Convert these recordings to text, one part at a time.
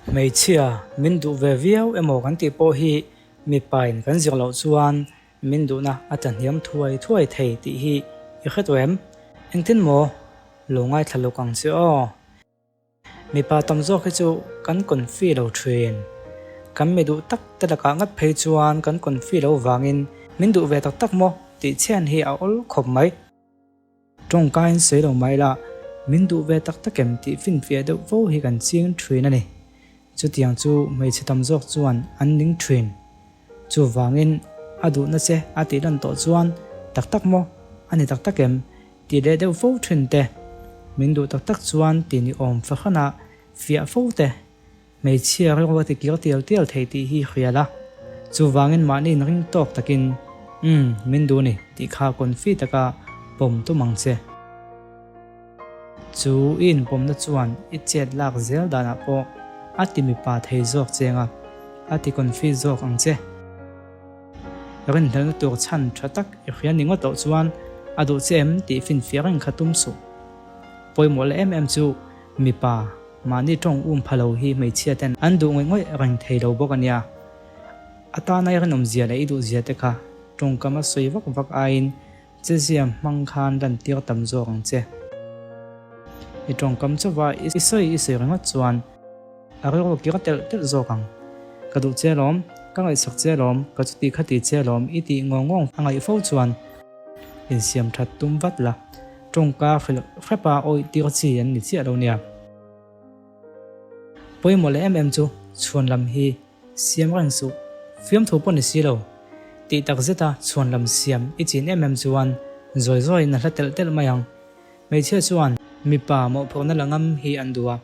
Hmeichhia min duh ve viau emaw kan tih pawh hi mipain kan zir loh chuan min duhna a tlahniam thuai thuai thei tih hi i hre tawh em? Engtin maw? Lo ngaithla lawk ang che aw. Mipa tam zawk hi chu kan confi lo thin. Kan mi duh tak te lakah ngat phei chuan kan confi lo vangin min duh ve tak tak maw tih chhian hi a awl khawp mai. Tawngkaiin sawi lo mai la, min duh ve tak tak em tih finfiah deuh fo hi kan ching thin a ni. Chutiang chu hmeichhe tam zawk chuan an ning thin. Chuvangin a duhna che a tih lan tawh chuan tak tak maw? A ni tak tak em? Tih leh deuh fo thin te, min duh tak tak chuan tih ni awm fahranah fiah fo te. Hmeichhia rilru a ti kir tial tial thei tih hi hria la, chuvangin mahni inring tawk takin, Umm, min duh ni, tih kha confi taka pawm tum ang che. Chu i inpawmna chuan i chet lak zel danah pawh a ti mipa thei zawk cheng a, a ti confi zawk ang che. Rinhlelhna tur chhan tha tak i hria ni ngawt loh chuan a duh che em tih finfiah reng kha tum suh. Pawimawh leh em em chu mipa Mahni tawng um pha lo hi hmeichhia ten an duh ngawih ngawih reng thei lo bawk a nia. A tana i rinawmzia leh i duhzia te kha tawngkam a sawi vak vak aiin chezia hmang khan lantir tam zawk ang che. I tawngkam chauha i sawi i sawi ringawt chuan a rilru kir telh telh zawk ang. Ka duh che lawm, ka ngaihsak che lawm, ka chuti kha ti che lawm i tih ngawng ngawng a ngaih fo chuan insiam that tum vat la. Tawngka hrilh hrepa awih tir chi an ni chiah lo nia. Pawimawh leh em em chu chhuan lam hi siam reng suh, fiamthu pawh ni si lo. Tih tak zeta chhuan lam siam i chin em em chuan zawi zawiin a hla telh telh mai ang. Hmeichhia chuan mipa mawhphurhna la ngam hi an duh a,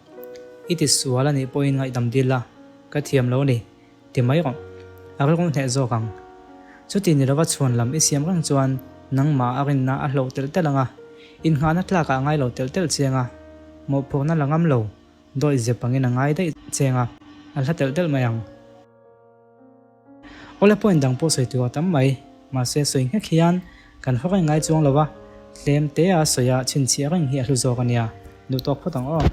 i ti sual a nih pawhin ngaihdam dil la, ka thiam lo a ni. Ti mai rawh, a rilru hneh zawk ang. Chuti ni lova chhuan lam i siam reng chuan nangmah a rinna a hloh telh telh ang a, innghahna tlakah a ngai lo telh telh chiang a, mawhphurhna la ngam lo, dawih zep angin a ngai daih chiang a, a hla telh telh mai ang. Awle point dang pawh sawi tur a tam mai, mahse sawi nghek hian kan haw reng ngai chuang lo a, tlem te a sawi a chhinchhiah reng hi a hlu zawk a nia, duh tawk phawt ang aw.